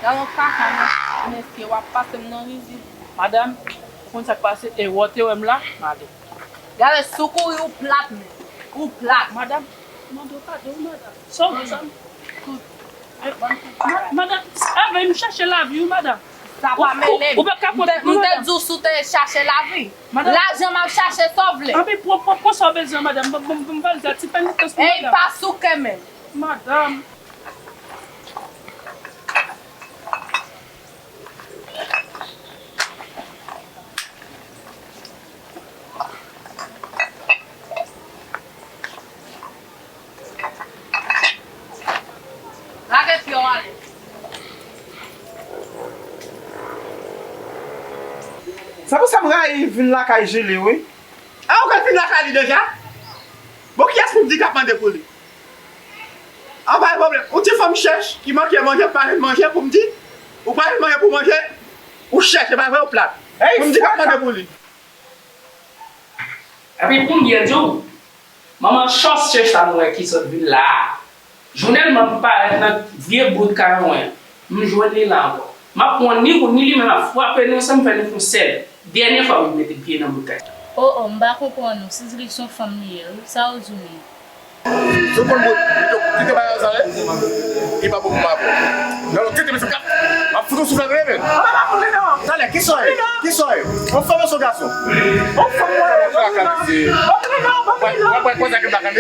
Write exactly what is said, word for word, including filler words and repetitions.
Gade yon kaka nan, mesye, w ap pase m nan rizib. Madanm, ou konn sa k pase? E wè w te wè m la, m ale. Gade, si w kouri, ou plat, men. Ou plat. Madanm, mande w padon, madanm. Sa w vle, sa? Tout. Eh, ma-, madanm, avè m chache lavi, wi, madanm. Sa pa mele m. Ou pa ka konte pou madanm. M te di w si w te chache lavi. Madanm. Lajan m ap chache, sa w vle. Anben, pran, pran, pran sa w bezwen, madanm. Ban, ban, ban m valiz la, ti penitans pou madanm. Ey, pa souke menm. Madanm. Lage pye w ale. Se pou sa m rayi vin lakay Julie, wi. A, ou konn vin lakay li deja? Bon, kiyès pou m di k ap mande pou li? An, pa gen pwoblèm. Yon ti fanm chèch ki manke manje, pa jwenn manje pou m di? Ou pa jwenn manje pou manje, ou chèch, e pa vre, ou plat. Pou m di k ap mande pou li. Epi pou m byen di w, manman chòs chèch sa nou wè ki sot vin la a. Jounèlman m parèt nan vye bout kay mwen an, m jwenn li la ankò. M ap pran ni ou ni li menm ap frape nou ansanm fè nou fè yon sèl. Dènye fwa pou m mete pye nan bout kay sa. O, o, m pa konprann ou, Sizili se yon fanm li ye wi, sa w di w menm? Si w konn bout, kite bagay sa, wi. Li pa bon pou m avè w. Nan lòt tete, mesye, m ap fout ou souflèt, wi, men. Talè, kisa w ye? Kisa w ye? Yon fanm oubyen yon gason? Yon fanm, mwen. Ou pa konn sa ke m pa konn.